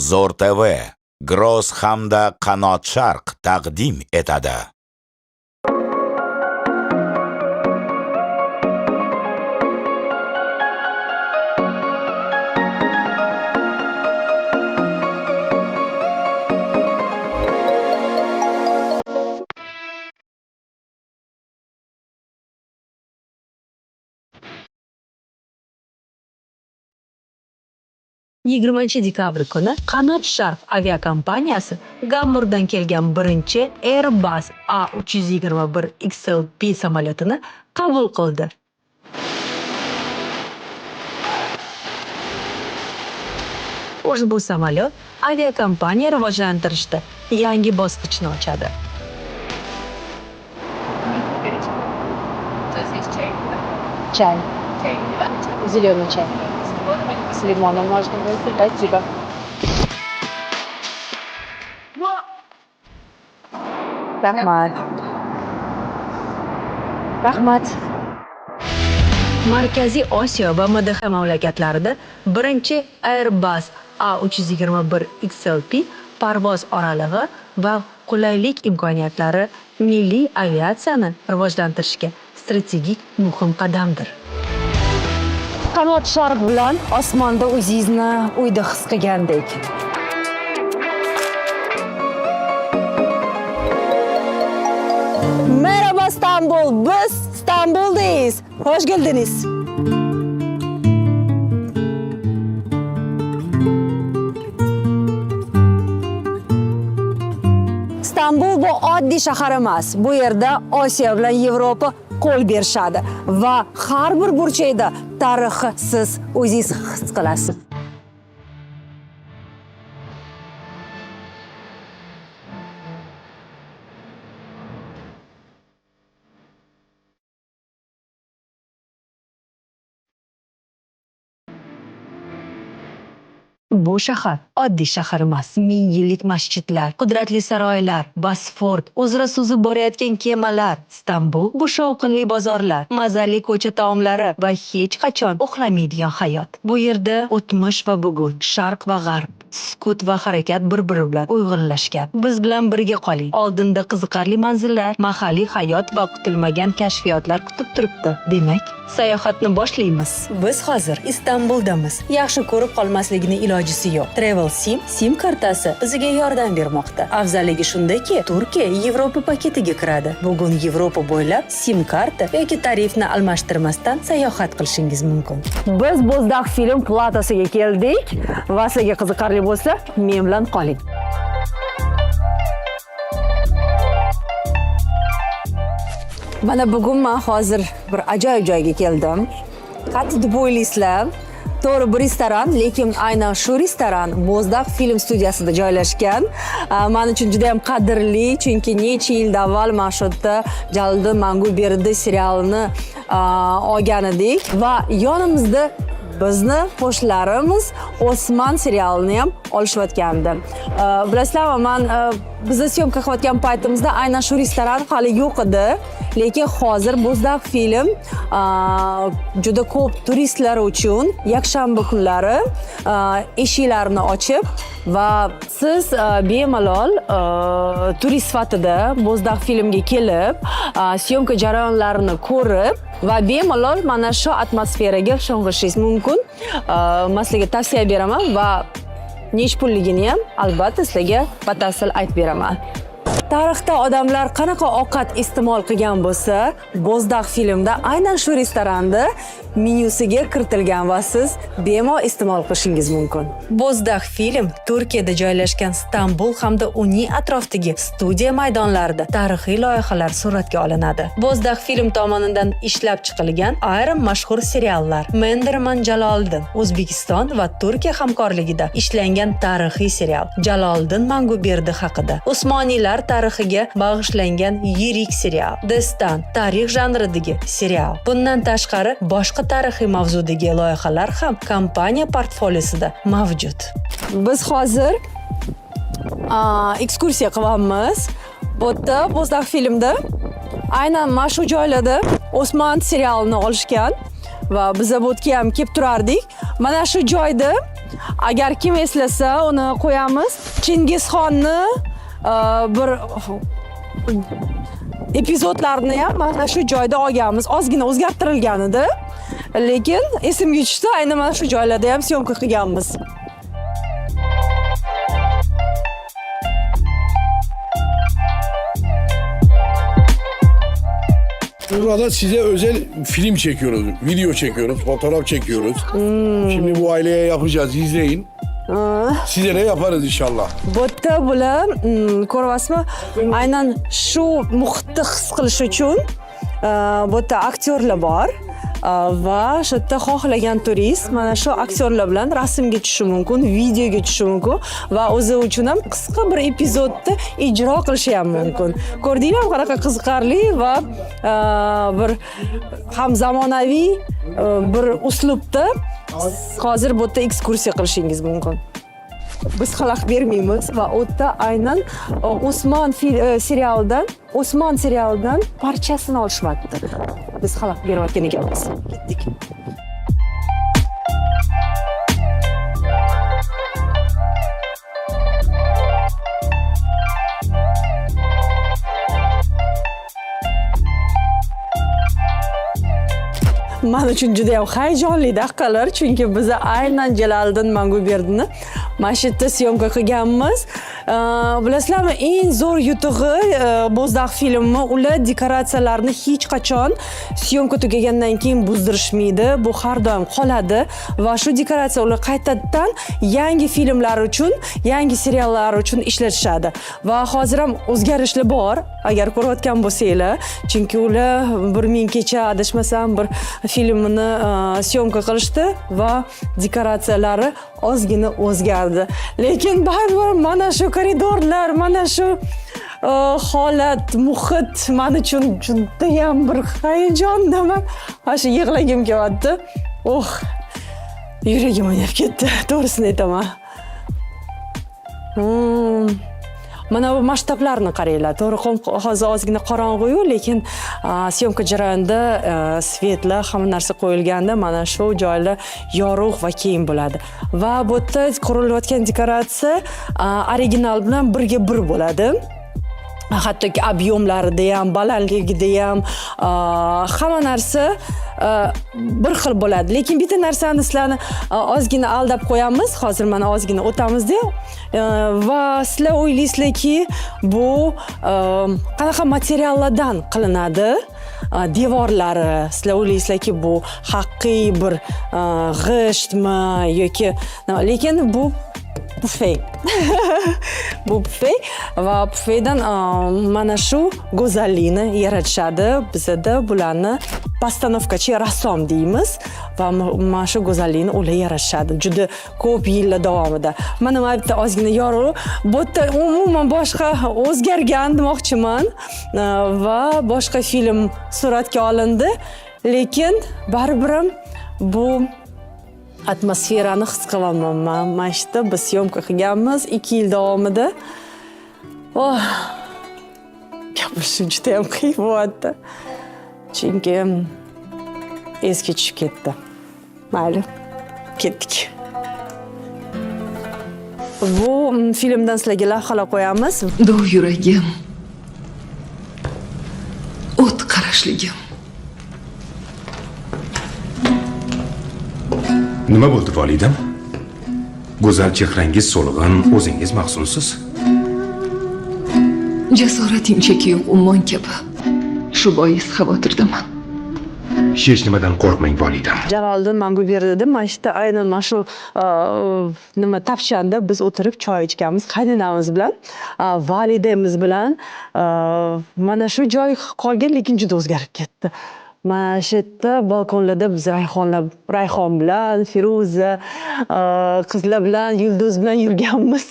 Zo'r TV, Gross hamda Qanot Sharq taqdim etadi. 20 dekabr kuni Qanot Sharq aviakompaniyasi Gamburgdan kelgan birinchi Airbus A321 XLP samolyotini qabul qildi. Ushbu samolyot aviakompaniya rivojlantirishda yangi bosqichni ochadi. Чай. Зеленый чай. С лимоном можно будет. Спасибо. Rahmat. Rahmat. Markaziy Osiyo va MDH mamlakatlarida birinchi Airbus A321 XLP parvoz oralig'i va qulaylik imkoniyatlari milliy aviatsiyani rivojlantirishga strategik muhim qadamdir. Qanot Sharq bilan osmonda o'zingizni uyda his qilgandek. Merhaba İstanbul, biz İstanbul'dayız. Hoş geldiniz. İstanbul bu oddiy shahar emas. Bu yerda Osiyo bilan Yevropa qo'l berishadi va har bir burchakda tarixni siz o'zingiz his qilasiz. Bu shahar oddiy shahar emas. Ming yillik masjidlar, qudratli saroylar, Bosfor uzra suzib borayotgan kemalar, Istanbul bu shovqinli bozorlar, mazali ko'cha taomlari va hech qachon uxlamaydigan hayot. Bu yerda o'tmish va bugun, sharq va g'arb, sukut va harakat bir-biri bilan uyg'unlashgan. Biz bilan birga qoling. Oldinda qiziqarli manzillar, mahalliy hayot va kutilmagan kashfiyotlar kutib turibdi. Demak, sayohatni boshlaymiz. Biz hozir Istanbuldamiz. Yaxshi ko'rib qolmasligini ilojisi yo'q. Travel Sim SIM kartasi bizga yordam bermoqda. Afzalligi shundaki, Turkiya Yevropa paketiga kiradi. Bugun Yevropa bo'ylab SIM karta yoki tarifni almashtirmasdan sayohat qilishingiz mumkin. Biz Bo'zdoq film platosiga keldik va sizlarga qiziqarli bo'lsa, men bilan qoling. Mana bugun men hozir bir ajoyib joyga keldim. Qattiq deb o'ylaysizlar? To'g'ri, bu restoran, lekin aynan shu restoran Bo'zdoq film studiyasida joylashgan. Men uchun juda ham qadrli, chunki necha yil avval mana shu yerda Jaloliddin Manguberdi serialini olgan edik va yonimizda bizni qo'shnilarimiz Osman serialini ham olishayotgandi. Bilasizlarmi, man bizni съёмка qilayotgan paytimizda aynan shu restoran hali yo'q edi. Lekin hozir Bo'zdoq film juda ko'p turistlar uchun yakshanba kunlari eshiklarini ochib va siz bemalol turist sifatida Bo'zdoq filmga kelib, съёмка jarayonlarini ko'rib va bemalol mana shu atmosferaga sho'ng'ishingiz mumkin. Man sizlarga tavsiya beraman va nech pulligini ham albatta sizlarga batafsil aytib beraman. Tarixda odamlar qanaqa ovqat iste'mol qilgan bo'lsa, Bo'zdoq filmda aynan shu restoranda menyusiga kiritilgan va siz bemalol iste'mol qilishingiz mumkin. Bo'zdoq film Turkiyada joylashgan Istanbul hamda uning atrofidagi studiya maydonlarida tarixiy loyihalar suratga olinadi. Bo'zdoq film tomonidan ishlab chiqilgan ayrim mashhur seriallar: Menderman Jaloliddin, O'zbekiston va Turkiya hamkorligida ishlangan tarixiy serial Jaloliddin Manguberdi haqida. Usmoniylar tarixiga bag'ishlangan yirik serial Destan, tarix janridagi serial. Bundan tashqari, boshqa tarixiy mavzudagi loyihalar ham kompaniya portfoliosida mavjud. Biz hozir ekskursiya qilyapmiz. Bu yerda Bo'zdoq filmda aynan mana shu joylarda Osman serialini olishgan va biz bu yerga ham kelib turardik. Mana shu joyda Agar kim eslasa, uni qo'yamiz. Chingizxonni bir epizodlarini ham mana shu joyda olganmiz. Ozgina o'zgartirilgan edi. Lekin esimga tushdi, aynan mana shu joylarda ham syomka qilganmiz. Burada size özel film çekiyoruz, video çekiyoruz, fotoğraf çekiyoruz. Şimdi bu aileye yapacağız, izleyin. Size de yaparız inşallah. Bu yerda bular ko'ryapsizmi? Aynan shu muhitni his qilish uchun bu yerda aktyorlar bor. Va shu yerda xohlagan turist mana shu aktyorlar bilan rasmga tushishi mumkin, videoga tushishi mumkin va o'zi uchun ham qisqa bir epizodni ijro qilishi ham mumkin. Ko'rdinglarmi qanaqa qiziqarli va bir ham zamonaviy bir uslubda hozir bu yerda ekskursiya qilishingiz mumkin. Biz xalaqit bermaymiz va u yerda aynan Osmon serialidan, Osmon serialidan parchasini olishmabdi. Biz xalaqit berayotgan ekanmiz. Ketdik. Man uchun juda ham hayajonli daqiqalar, chunki biz aynan Jaloliddin Manguberdini mana shu yerda syomka qilganmiz. Bilasizlarmi, eng zo'r yutug'i Bo'zdaq filmi, ular dekoratsiyalarni hech qachon syomka tugagandan keyin buzdirishmaydi. Bu har doim qoladi va shu dekoratsiya ular qaytadan yangi filmlar uchun, yangi seriallar uchun ishlatishadi. Va hozir ham o'zgarishlar bor, agar ko'rayotgan bo'lsanglar, chunki ular 1000 kecha adashmasam bir filmini syomka qilishdi va dekoratsiyalari ozgina o'zgardi. Lekin baribir mana shu koridorlar, mana shu holat, muhit men uchun judayam bir hayajondaman. Mana shu yig'lagim kelyapti. Oh, yuragim o'ynab ketdi, to'g'risini aytaman. Mana bu masshtablarni qaranglar. To'g'ri, hozir ozgina qorong'u-yu, lekin syomka jarayonida svetlar, hamma narsa qo'yilganda mana shu joylar yorug' va keng bo'ladi. Va bu yerda qurilayotgan dekoratsiya original bilan birga bir bo'ladi. Hattoki ob'yomlarida ham, balandligida ham, hamma narsa bir xil bo'ladi. Lekin bitta narsani sizlarni ozgina aldab qo'yamiz. Hozir mana ozgina o'tamizda. Va sizlar o'ylaysizlarki, bu qanaqa materiallardan qilinadi? Devorlari. Sizlar o'ylaysizlarki, bu haqiqiy bir g'ishtmi yoki nima? Lekin bu pufay. Bu pufay va pufaydan mana shu go'zallikni yaratishadi. Bizada bularni postanovkachi rassom deymiz va mana shu go'zallikni ular yaratishadi juda ko'p yillar davomida. Mana bitta ozgina yorug', bu yerda umuman boshqa o'zgargan demoqchiman. Va boshqa film suratga olindi, lekin baribir ham bu atmosferani his qilaman man. Mana shu yerda biz syomka qilganmiz 2 yil davomida. Oh, gapirishim juda ham qiyin bo'lyapti. Chunki esga tushib ketdi. Mayli, ketdik. Bu filmdan sizlarga lavhalar qo'yamiz. Dov yuragim, o't qarashligim. Nima bo'ldi volidam? Go'zal chehrangiz so'lg'in, o'zingiz mahzunsiz. Jasorating cheki yo'q ummon kabi. Shu bois xavotirdaman. Hech nimadan qo'rqmang volidam. Jaloliddin Manguberdi mana shu yerda aynan mana shu nima tavshanda biz o'tirib choy ichganmiz qaynonamiz bilan, validamiz bilan. Mana shu joy qolgan, lekin juda o'zgarib ketdi. Mana shu yerda balkonlarda biz Rayhon bilan, Feruza, qizlar bilan, Yulduz bilan yurganmiz.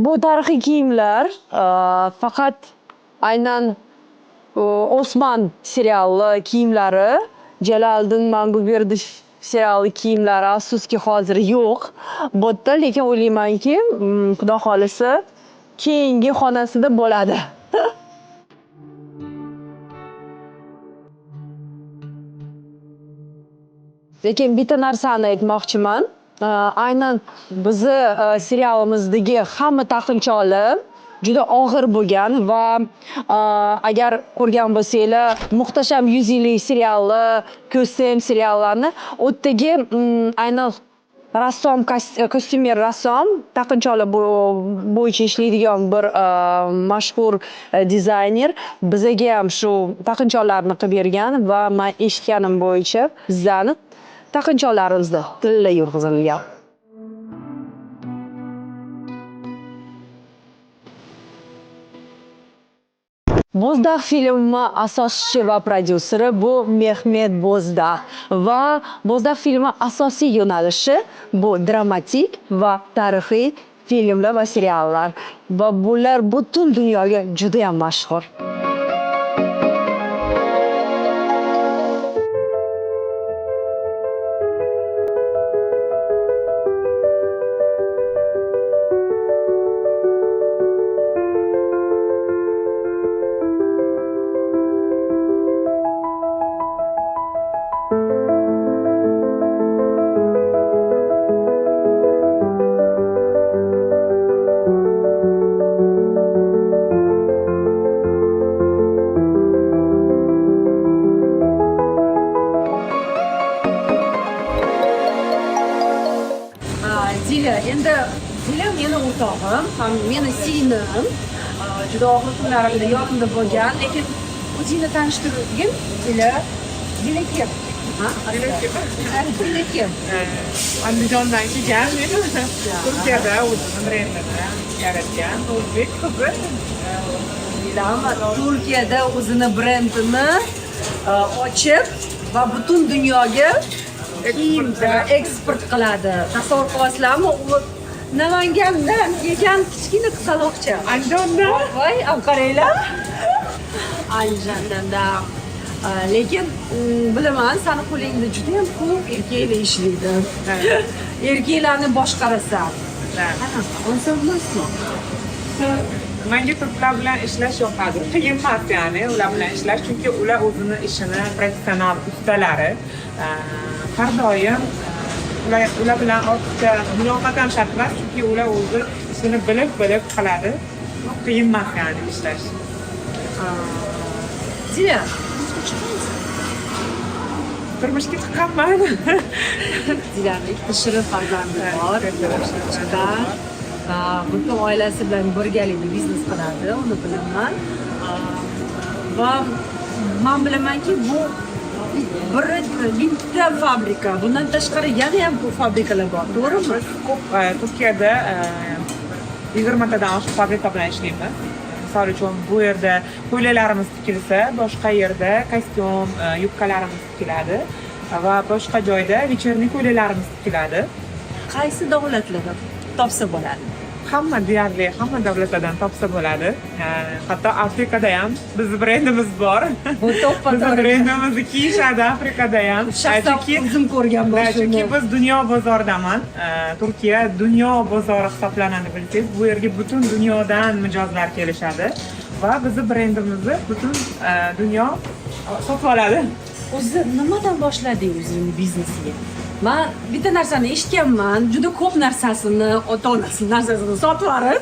Bu tarixiy kiyimlar, faqat aynan Osman seriali kiyimlari, Jaloliddin Manguberdi seriali kiyimlari afsuski hozir yo'q bu yerda, lekin o'ylaymanki, Xudo xohlasa keyingi xonasida bo'ladi. Lekin bitta narsani aytmoqchiman. Aynan bizni serialimizdagi hamma taqinchoqlar juda og'ir bo'lgan va agar ko'rgan bo'lsanglar, Muhtasham yuz yillik seriali, Ko'sem seriallarni, u yerdagi aynan rassom, kostyumer rassom, taqinchoqlar bo'yicha ishlaydigan bir mashhur dizayner bizaga ham shu taqinchoqlarni qilib bergan va man eshitganim bo'yicha bizlarni taqinchoqlarimizda tilla yurg'izilgan. Bo'zdaq filmi asoschi va prodyuseri bu Mehmet Bo'zdaq va Bo'zdaq filmi asosiy yo'nalishi bu dramatik va tarixiy filmlar va seriallar va bular butun dunyoga juda ham mashhur. Dila, endi Dila meni o'rtog'im, ham meni singlim. Juda og'ir kunlarimda yonimda bo'lgan, lekin o'zingni tanishtirgin. Dila, Dila kim? Ha? Dila kim? Dila kim? Andijondan kelgan men. Turkiyada o'zini brendini yaratgan o'zbek qizi. Dila Turkiyada o'zini brendini ochib va butun dunyoga eksport qiladi. Tasavvur qilasizlarmi? U Namangandan kelgan kichkina qizaloqcha. Andijondan. Voy, qaranglar. Andijondan. Lekin bilaman, sani qo'lingda juda ham ko'p erkaklar ishlaydi. Erkaklarni boshqarasan. Oson emasmi? Menga turklar bilan ishlash yoqadi. Qiyin emas, ya'ni ular bilan ishlash, chunki ular o'zini ishini professional ustalari. Har doim ular bilan ortiqcha muloqot ham shart emas, chunki ular o'zi ishini bilib qiladi. Qiyin emas, ya'ni ishlash. Dila, turmushga chiqqanman. Dilani ikkita shirin farzandi bor. Chiqqan. Butun oilasi bilan birgalikda biznes qiladi, uni bilaman. Va men bilamanki, bu bitta fabrika. Bundan tashqari yana ham ko'p fabrikalar bor, to'g'rimi? Biz ko'p Turkiyada 20 tadan oshiq fabrika bilan ishlaymiz. Misol uchun, bu yerda ko'ylaklarimiz tikilsa, boshqa yerda kostyum, yubkalarimiz tikiladi va boshqa joyda вечерний ko'ylaklarimiz tikiladi. Qaysi davlatlarda topsa bo'ladi? Hamma deyarli hamma davlatlardan topsa bo'ladi. Hatto Afrikada ham bizni brendimiz bor. Bu to'ppa Bizni to'g'ri. brendimizni kiyishadi Afrikada ham. Shaxsan o'zim ko'rganman Chunki shuni. biz dunyo bozoridaman. Turkiya dunyo bozori hisoblanadi, bilsangiz. Bu yerga butun dunyodan mijozlar kelishadi va bizni brendimizni butun dunyo sotib oladi. O'zi nimadan boshlading o'zingni biznesiga? Men bitta narsani eshitganman, juda ko'p narsasini, ota-onasini narsasini sotib yuborib,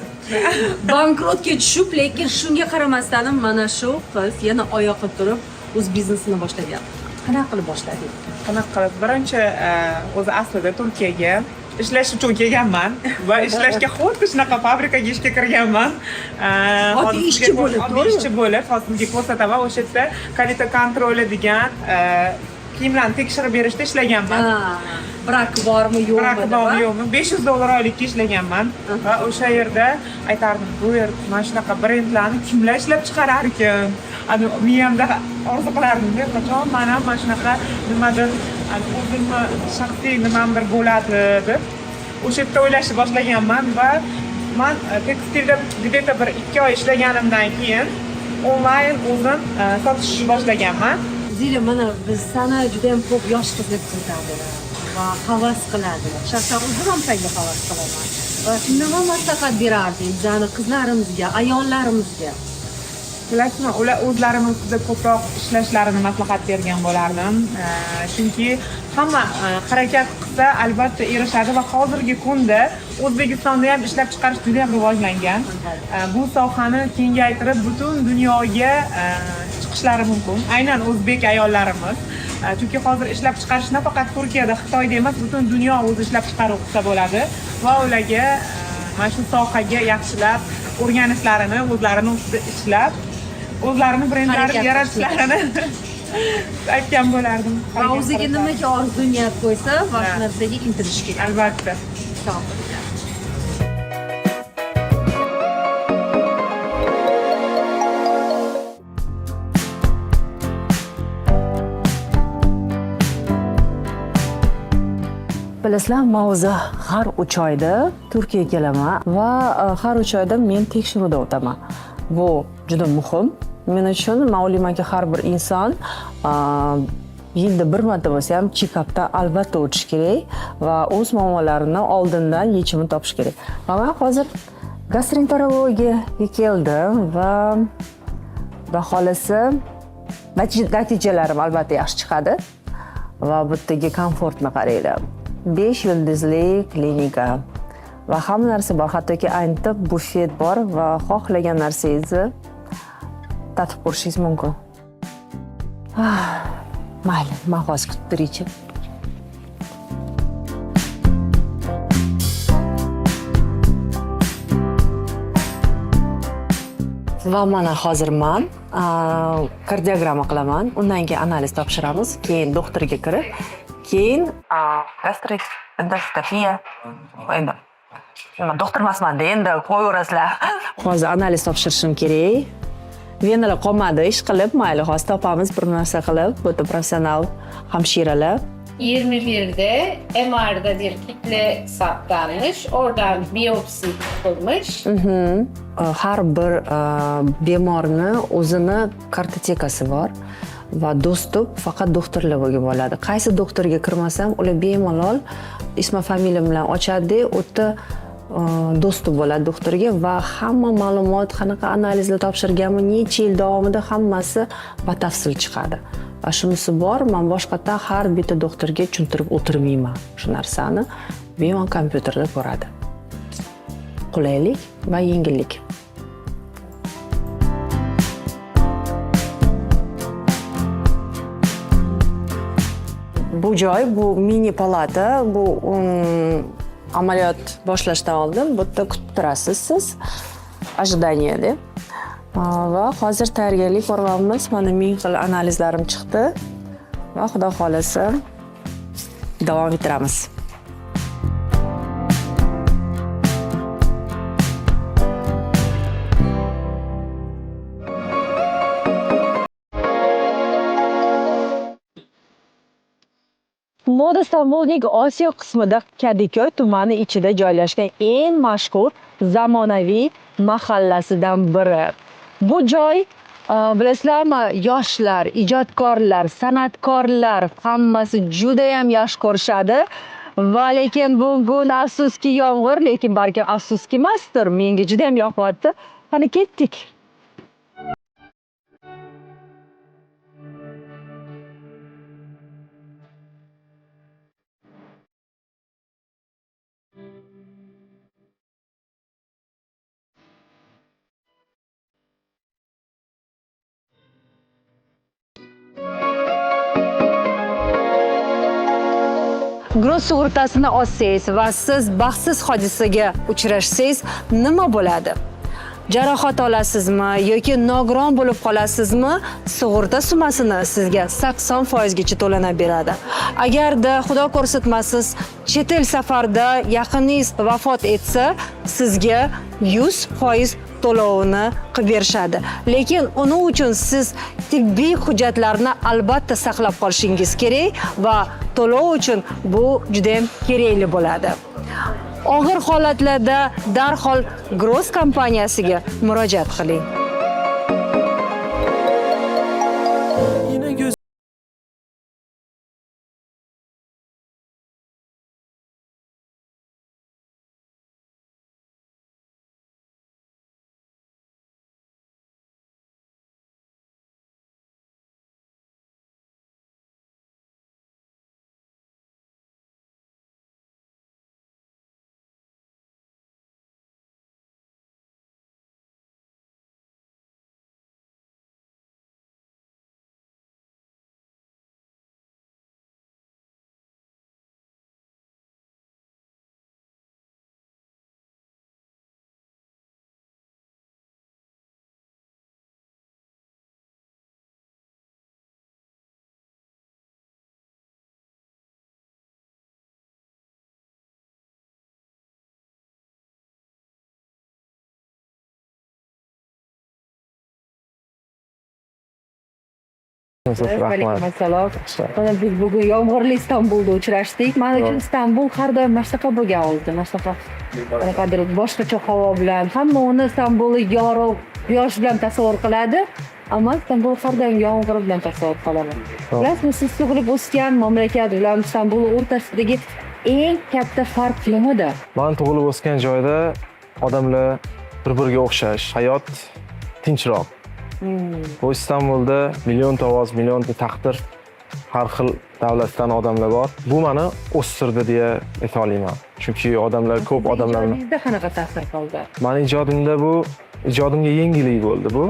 bankrotga tushib, lekin shunga qaramasdan mana shu qiz yana oyoqqa turib o'z biznesini boshlagan. Qanaqa qilib boshlading? Qanaqa qilib? Birinchi o'zi aslida Turkiyaga ishlash uchun kelganman va ishlashga xuddi shunaqa fabrikaga ishga kirganman. Oddiy ishchi bo'lib, Oddiy to'g'rimi? ishchi bo'lib, hozir sizga ko'rsataman. O'sha yerda kalite kontroli degan kiyimlarni tekshirib berishda ishlaganman. Brak bormi, yo'qmi? Brak bormi, yo'qmi? $500 oylikka ishlaganman va o'sha yerda aytardim, bu yer mana shunaqa brendlarni kimlar ishlab chiqarar ekan? Ani miyamda orzu qilardimda, qachon man ham mana shunaqa nimadir, ani o'zimni shaxsiy nimamdir bo'ladi deb o'sha yerda o'ylashni boshlaganman va man tekstilda где-то bir 2 oy ishlaganimdan keyin onlayn o'zim sotishni boshlaganman. Zila, mana biz sani juda ham ko'p yosh qizlar kuzatadi va havas qiladi. Shaxsan o'zim ham senga havas qilaman. Va nima maslahat berarding bizani qizlarimizga, ayollarimizga? Bilasizmi, ular o'zlarini ustida ko'proq ishlashlarini maslahat bergan bo'lardim. Chunki hamma harakat qilsa, albatta erishadi va hozirgi kunda O'zbekistonda ham ishlab chiqarish juda ham rivojlangan. Bu sohani kengaytirib, butun dunyoga chiqishlari mumkin. Aynan o'zbek ayollarimiz. Chunki hozir ishlab chiqarish nafaqat Turkiyada, Xitoyda emas, butun dunyo o'zi ishlab chiqaruv qilsa bo'ladi va ularga mana shu sohaga yaxshilab o'rganishlarini, o'zlarini ustida ishlab, o'zlarini brendlarini Harakat yaratishlarini aytgan bo'lardim. Va Harakat o'ziga qilishadi. nimaga orzu niyat qo'ysa, va shu Ha. narsaga intilish kerak. Albatta. Bilasizlar, man o'zi har 3 oyda Turkiyaga kelaman va har 3 oyda men tekshiruvdan o'taman. Bu juda muhim. Men uchun, man o'ylaymanki, har bir inson yilda bir marta bo'lsa ham check-updan albatta o'tish kerak va o'z muammolarini oldindan yechimini topish kerak. Va man hozir gastroenterologiyaga keldim va xudo xohlasa natijalarim albatta yaxshi chiqadi. Va bu yerdagi komfortni qaranglar. 5 yulduzli klinika va hamma narsa bor, hattoki ayni bufet bor va xohlagan narsangizni tatib ko'rishingiz mumkin. Mayli, man hozir kutib turaychi. Va mana hozir man kardiogramma qilaman, undan keyin analiz topshiramiz, keyin doktorga kirib, keyin gastroendoskopiya. Endi nima, doktor emasman-da, endi qo'yaverasizlar. Hozir analiz topshirishim kerak. Venalar qolmadi, ish qilib, mayli, hozir topamiz bir narsa qilib, bu yerda professional hamshiralar. 21'de MR'da bir kitle saptanmış. Oradan biyopsi yapılmış. Har bir bemorni o'zini kartotekasi bor va доступ faqat doktorlarga bo'ladi. Qaysi doktorga kirmasam, ular bemalol ismi familiyam bilan ochadi, u yerda доступ bo'ladi doktorga va hamma ma'lumot, qanaqa analizlar topshirganmi, necha yil davomida hammasi batafsil chiqadi. Va shunisi bor, man boshqatdan har bitta doktorga tushuntirib o'tirmayman shu narsani. Bemalol kompyuterda ko'radi. Qulaylik va yengillik. Bu joy, bu mini palata, bu amaliyot boshlashdan oldin bu yerda kutib turasiz siz. Ожидание deb. Va hozir tayyorgarlik ko'ryapmiz. Mana ming xil analizlarim chiqdi. Va xudo xohlasa davom ettiramiz. Moda Istanbulning Osiyo qismida Kadikoy tumani ichida joylashgan eng mashhur zamonaviy mahallasidan biri. Bu joy, bilasizlarmi, yoshlar, ijodkorlar, san'atkorlar hammasi juda ham yaxshi ko'rishadi. Va lekin bugun afsuski yomg'ir, lekin balkim afsuski emasdir. Menga juda ham yoqyapti. Qani ketdik. Gross sug'urtasini olsangiz va siz baxtsiz hodisaga uchrashsangiz nima bo'ladi? Jarohat olasizmi yoki nogiron bo'lib qolasizmi? Sug'urta summasini sizga 80% gacha to'lanib beradi. Agarda Xudo ko'rsatmasin chet el safarda yaqiningiz vafot etsa, sizga 100% to'lovini qilib berishadi. Lekin uning uchun siz tibbiy hujjatlarni albatta saqlab qolishingiz kerak va to'lov uchun bu juda ham kerakli bo'ladi. Og'ir holatlarda darhol Gross kompaniyasiga murojaat qiling. Alaykum assalom. Mana biz bugun yomg'irli Istanbulda uchrashdik. Man uchun Istanbul har doim mana shunaqa bo'lgan oldin. Mana shunaqa qanaqadir boshqacha havo bilan. Hamma uni Istanbulni yorug', quyosh bilan tasavvur qiladi. Ammo Istanbul har doim yomg'ir bilan tasavvur qilaman. Bilasizmi, siz tug'ilib o'sgan mamlakat bilan Istanbul o'rtasidagi eng katta farq nimada? Man tug'ilib o'sgan joyda odamlar bir-biriga o'xshash, hayot tinchroq. Bu Istanbulda millionta ovoz, millionta taqdir, har xil davlatdan odamlar bor. Bu meni o'stirdi deya ayta olaman. Chunki odamlar ko'p odamlar bilan Ijodingizda qanaqa ta'sir qildi? Mani ijodimda bu ijodimga yengillik bo'ldi bu.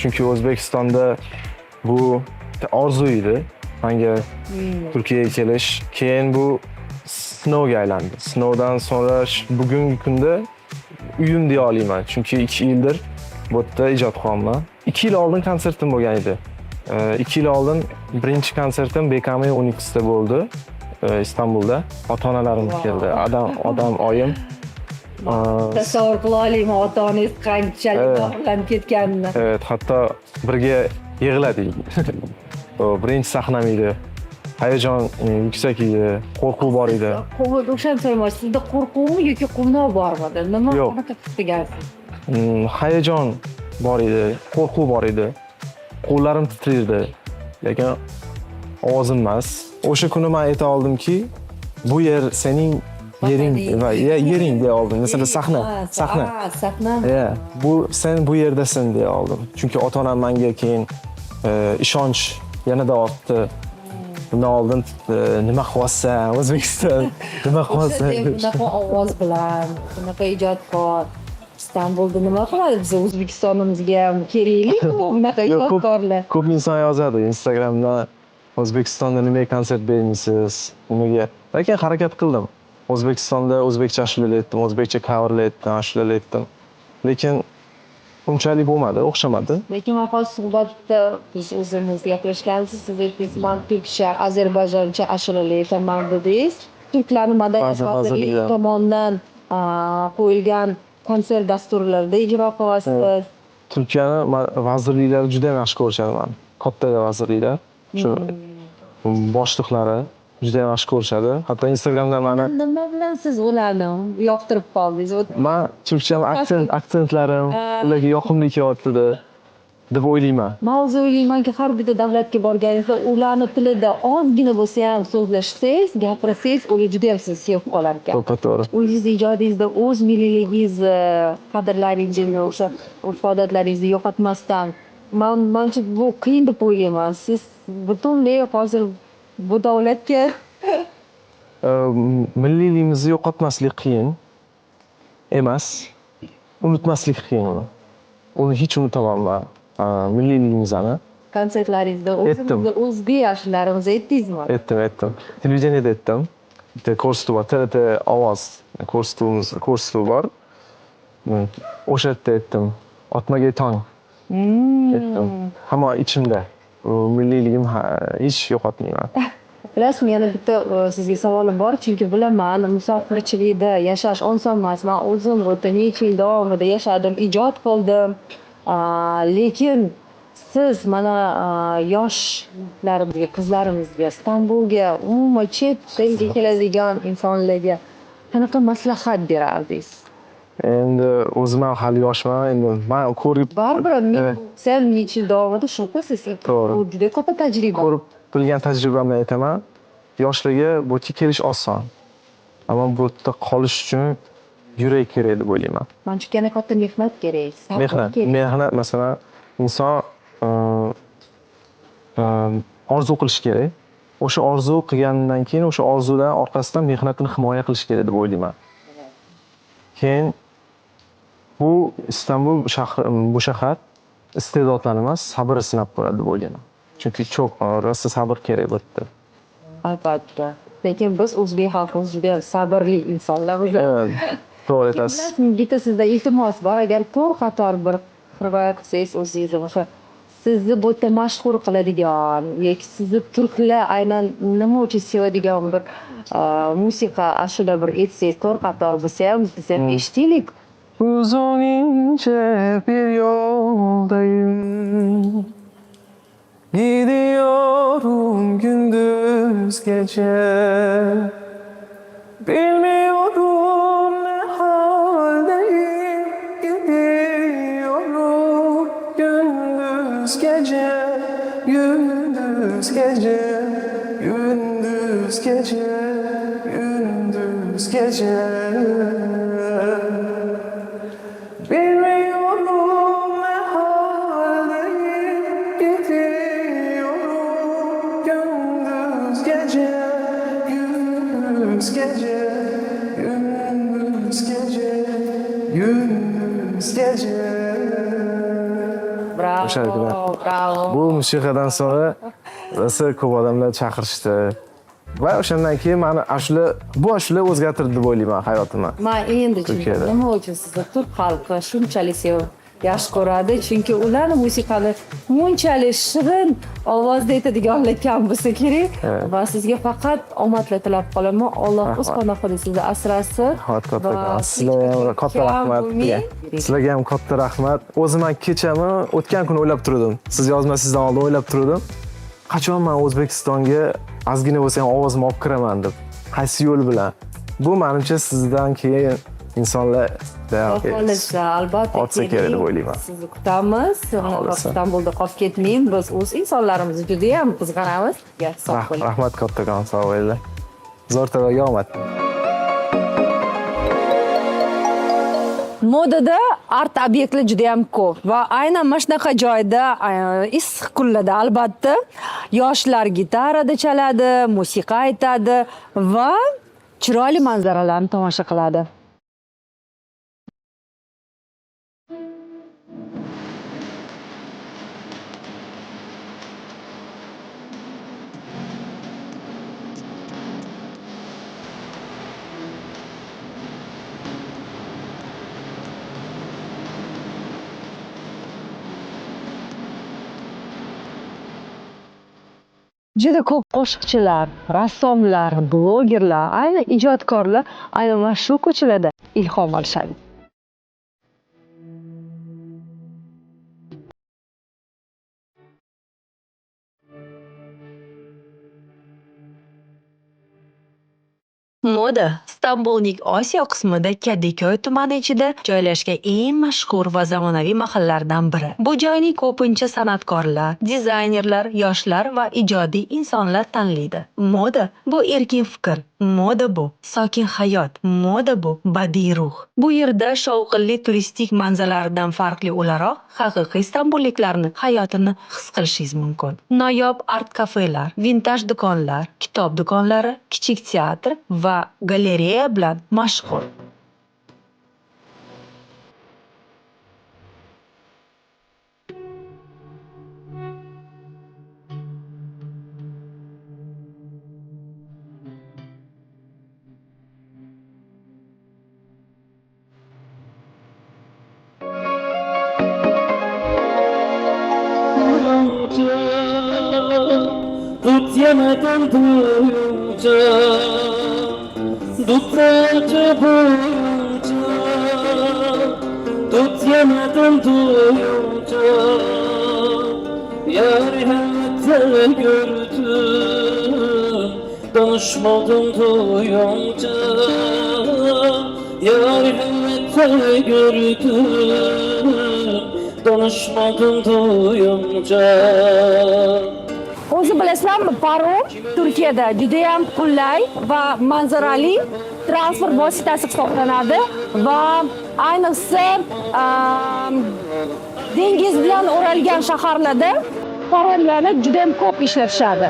Chunki O'zbekistonda bu orzu edi. Menga Turkiyaga kelish. Keyin bu sinovga aylandi. Sinovdan so'ngra bugungi kunda uyim deya olaman. Chunki 2 yildir bu yerda ijod qilyapman. 2 yil oldin konsertim bo'lgan edi. 2 yil oldin birinchi konsertim BKM 12sida bo'ldi. Istanbulda. Ota-onalarim keldi. Adam oyim. Tasavvur qila olmayman ota-onangiz qanchalik faxrlanib ketganini. Evet, hatto birga yig'ladik. O birinchi sahnam edi. Hayajon yuksak edi, qo'rquv bor edi. O'shani so'ramoqchi, sizda qo'rquvmi yoki quvnoq bormidi? Nima Yo'q. qanaqa his qilgansiz? Hayajon bor edi, qo'rquv bor edi. Qo'llarim titraydi, lekin ovozim emas. O'sha kuni men ayta oldimki, bu yer sening yering va yering deya oldim. Masalan, sahna, sahna. Ha, sahna. Yeah, bu sen bu yerdasin deya oldim. Chunki ota-onam menga keyin ishonch yanada ortdi. Bundan oldin nima qilyapsan O'zbekiston, nima qilyapsan? Bunaqa ovoz bilan, bunaqa ijodkor Istanbulda nima qiladi? Biz O'zbekistonimizga ham kerakli bu bunaqa Yo'q, ijodkorlar. Ko'p inson yozadi Instagramdan: "O'zbekistonda nimaga konsert bermaysiz, nimaga?" Lekin harakat qildim. O'zbekistonda o'zbekcha ashulalar aytdim, o'zbekcha coverlar aytdim, ashulalar aytdim. Lekin unchalik bo'lmadi, o'xshamadi. Lekin man hozir suhbatda biz o'zimiz gaplashganmiz, siz aytdingiz, man turkcha, ozarbayjoncha ashulalar aytaman dedingiz. Turklarni madaniyat Ba'zi vazirligi vazirliklar. Tomonidan qo'yilgan konsert dasturlarida ijro qilyapsiz. Turkiyani vazirliklari juda ham yaxshi ko'rishadi mani. Katta vazirliklar. Shu boshliqlari juda ham yaxshi ko'rishadi. Hatto Instagramda mani Nima bilan siz ularni yoqtirib qoldingiz? Man turkcham aksentlarim ularga yoqimli kelyapti deb o'ylayman. Man o'zi o'ylaymanki, har bitta davlatga borganingizda ularni tilida ozgina bo'lsa ham so'zlashsangiz, gapirsangiz, ular juda ham sizni sevib qolar ekan. To'ppa to'g'ri. O'zingizni ijodingizda o'z milliyligingizni, qadrlaringizni, o'sha urf odatlaringizni yo'qotmasdan, man manimcha, bu qiyin deb o'ylayman. Siz butunlay hozir bu davlatga Milliyligimizni yo'qotmaslik qiyin emas, unutmaslik qiyin uni. Uni hech unutaman milliyligimizni. Konsertlaringizda Aytdim. o'zimizni o'zbek ashulalarimizni aytdingizmi? Aytdim, aytdim. Televideniyada aytdim. Bitta ko'rsatuv bor, TRT Ovoz ko'rsatuvimiz, ko'rsatuv bor. O'sha yerda aytdim. Otmaga tong. Aytdim. Hamma ichimda. U milliyligim hech yo'qotmayman. Bilasizmi, yana bitta sizga savolim bor, chunki bilaman, musofirchilikda yashash oson emas. Man o'zim bu yerda necha yil davomida yashadim, ijod qildim. Lekin siz mana yoshlarimizga, qizlarimizga, Istanbulga, umuman chet elga keladigan insonlarga qanaqa maslahat berardingiz? Endi o'zim ham hali yoshman. Endi man ko'rib Baribir Evet. sen necha yil davomida shu-ku siz. To'g'ri. Bu juda katta tajriba. Ko'rib bilgan tajribamdan aytaman. Yoshlarga bu yerga kelish oson. Ammo bu yerda qolish uchun yurak kerak deb o'ylayman. Manimcha, yana katta mehnat kerak, sabr Mehnat, kerak. Mehnat, masalan, inson orzu qilishi kerak. O'sha orzu qilganidan keyin o'sha orzudan orqasidan mehnatini himoya qilish kerak deb o'ylayman. Keyin bu Istanbul shahri, bu shahar iste'dodlarni emas, sabrni sinab ko'radi deb o'ylayman. Chunki cho'q rosa sabr kerak bu yerda. Albatta. Lekin biz o'zbek xalqimiz juda sabrli insonlarmiz. Evet, to'g'ri aytasiz. Bilasizmi, bitta sizda iltimos bor, agar to'rt qator bir rivoyat qilsangiz o'zingizni o'sha sizni bu yerda mashhur qiladigan yoki sizni turklar aynan nima uchun sevadigan bir musiqa, ashula bir aytsangiz, to'rt qator bo'lsa ham, biz ham eshitaylik. Uzun ince bir yoldayım. Gidiyorum. Gündüz gece. Bilmiyorum ne haldeyim, gidiyorum gündüz gece, gündüz gece, gündüz gece, gündüz gece. Bilmiyorum ne haldeyim, gidiyorum gündüz gece, gündüz gece, gündüz gece, gündüz gece. Bravo, Teşekkürler. bravo. Bu musiqadan so'ra rosa ko'p odamlar chaqirishdi. Va o'shandan keyin mani ashula, bu ashula o'zgartirdi deb o'ylayman hayotimni. Man endi Turkiyada. nima uchun sizni turk xalqi shunchalik sevib yaxshi ko'radi, chunki ularni musiqani bunchalik shirin ovozda aytadiganlar kam bo'lsa kerak. Evet. Va sizga faqat omadlar tilab qolaman. Alloh o'z Rahmat. panohida sizni asrasin. Rahmat kattakon. Va Sizlarga ham katta kam rahmat. bo'lmang. Sizlarga ham katta rahmat. O'zim ham kechami o'tgan kuni o'ylab turdim. Siz yozmasingizdan oldin o'ylab turdim. Qachon men O'zbekistonga ozgina bo'lsa ham ovozimni olib kiraman deb. Qaysi yo'l bilan? Bu menimcha sizdan keyin insonlar Xohlasa, albatta Olsa kerak deb keling. o'ylayman. Sizni kutamiz. Xohlasa. Istanbulda qolib ketmang. Biz o'z insonlarimizni juda ham qizg'anamiz. Sog' bo'ling. Rahmat kattakon, sog' bo'linglar. Zo'r TVga omad. Modada art obyektlar juda ham ko'p va aynan mana shunaqa joyda issiq kunlarda albatta yoshlar gitarada chaladi, musiqa aytadi va chiroyli manzaralarni tomosha qiladi. Juda ko'p qo'shiqchilar, rassomlar, blogerlar, aynan ijodkorlar aynan mana shu ko'chalarda ilhom olishadi. Moda Istanbulning Osiyo qismida Kadikoy tumani ichida joylashgan eng mashhur va zamonaviy mahallalardan biri. Bu joyni ko'pincha san'atkorlar, dizaynerlar, yoshlar va ijodiy insonlar tanlaydi. Moda bu erkin fikr, moda bu sokin hayot, moda bu badiiy ruh. Bu yerda shovqinli turistik manzaralardan farqli o'laroq haqiqiy istanbulliklarni hayotini his qilishingiz mumkin. Noyob art kafelar, vintaj do'konlar, kitob do'konlari, kichik teatr va galereya bilan mashhur. Dut yemeden duyunca, dut ağacı boyunca, dut yemeden duyunca, yâri hevette gördüm, danışmadım duyunca, yâri hevette gördüm, danışmadım duyunca. O'zi bilasizlarmi, parom Turkiyada judayam qulay va manzarali transport vositasi hisoblanadi va ayniqsa dengiz bilan o'ralgan shaharlarda paromlarni judayam ko'p ishlatishadi.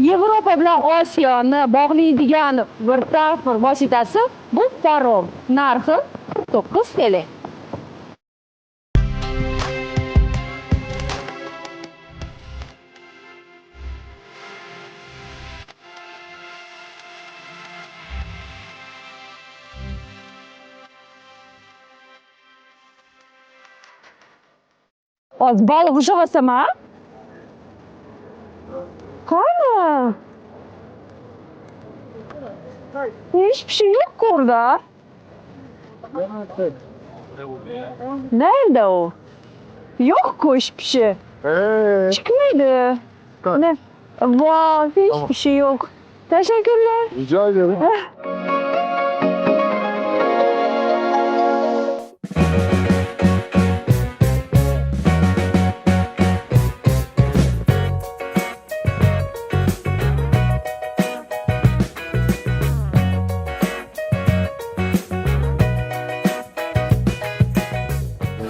Yevropa bilan Osiyoni bog'laydigan bir transport vositasi bu parom. Narxi 49 TL. Hozir baliq ushlab a? Qani? Hiçbir şey yok orada. Nerede o? Yok hiçbir şey. Çıkmaydı. Ne? Wow, hiçbir şey yok. Teşekkürler. Rica ederim.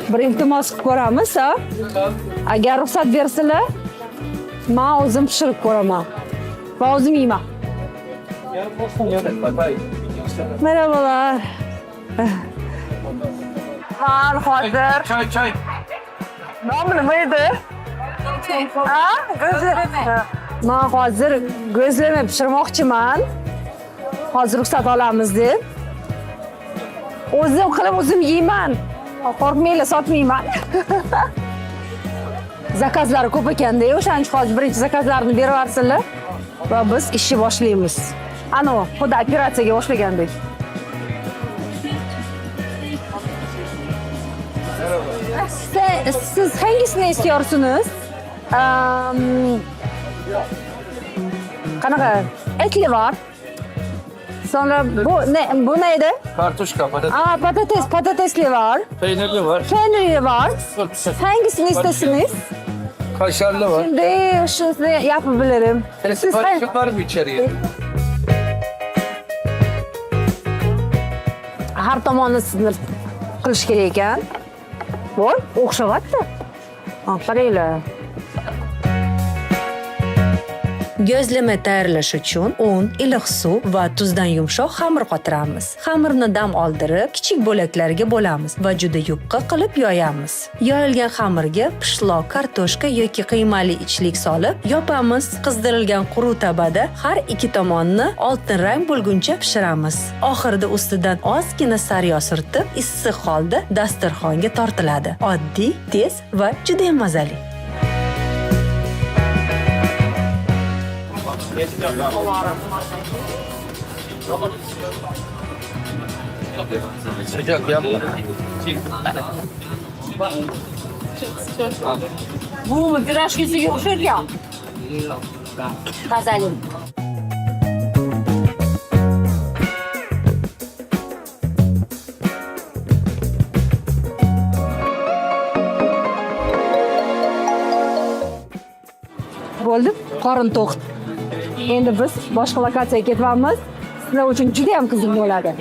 Bir iltimos qilib ko'ramiz, ha? Agar ruxsat bersalar, men o'zim pishirib ko'raman. Va o'zim yeyman. Merhabalar. Man hozir. Çay çay. Nomi nima edi? Ha? Gözleme. Man hozir gözleme pishirmoqchiman. Hozir ruxsat olamiz deb. O'zim qilib o'zim yeyman. Qo'rqmanglar, sotmayman. Zakazlari ko'p ekanda, o'shaning uchun hozir birinchi zakazlarni berib yuborsinlar va biz ishni boshlaymiz. Ana, xuddi operatsiyaga boshlagandek. Siz hangisini istiyorsunuz? Qanaqa? Etli var. Sonra bu ne, bu neydi? Kartuşka, patates. Aa, patates, patatesli var. Peynirli var. Peynirli var. Hangisini istesiniz? Kaşarlı var. Şimdi şunu yapabilirim. Siz Sipariş var mı içeriye? Har tomonni qilish kerak ekan. Voy, o'xshavyapti. Qaranglar. Gözleme tayyorlash uchun un, iliq suv va tuzdan yumshoq xamir qotiramiz. Xamirni dam oldirib, kichik bo'laklarga bo'lamiz va juda yupqa qilib yoyamiz. Yoyilgan xamirga pishloq, kartoshka yoki qiymali ichlik solib, yopamiz. Qizdirilgan quruq tabada har ikki tomonni oltin rang bo'lguncha pishiramiz. Oxirida ustidan ozgina sariyog' surtib, issiq holda dasturxonga tortiladi. Oddiy, tez va juda ham mazali. Sıcak yapma. Bu pirojkisiga o'xsharkan. Mazali. Bo'ldi, qorin to'q. Endi biz boshqa lokatsiyaga ketyapmiz. Sizlar uchun juda ham qiziq bo'ladi.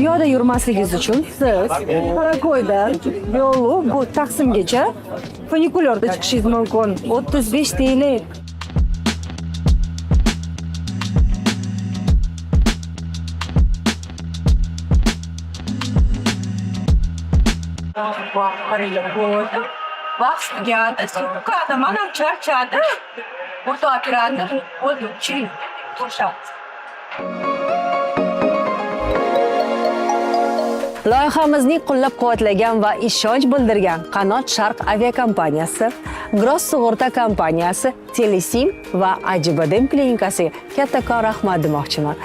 Piyoda yurmasligingiz uchun siz Qorako'ydan yo'lu bu Taqsimgacha funikulyerda chiqishingiz mumkin. 35 TL. Vaqt tugadi, tugadi, man ham charchadim. O'rta operator bo'ldi, chill, ko'rishamiz. Loyihamizning qo'llab-quvvatlagan va ishonch bildirgan Qanot Sharq aviakompaniyasi, Gross sug'urta kompaniyasi, Telesim va Acibadem klinikasiga kattakon rahmat demoqchiman.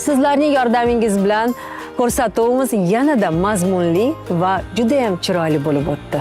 Sizlarning yordamingiz bilan ko'rsatuvimiz yanada mazmunli va juda ham chiroyli bo'lib o'tdi.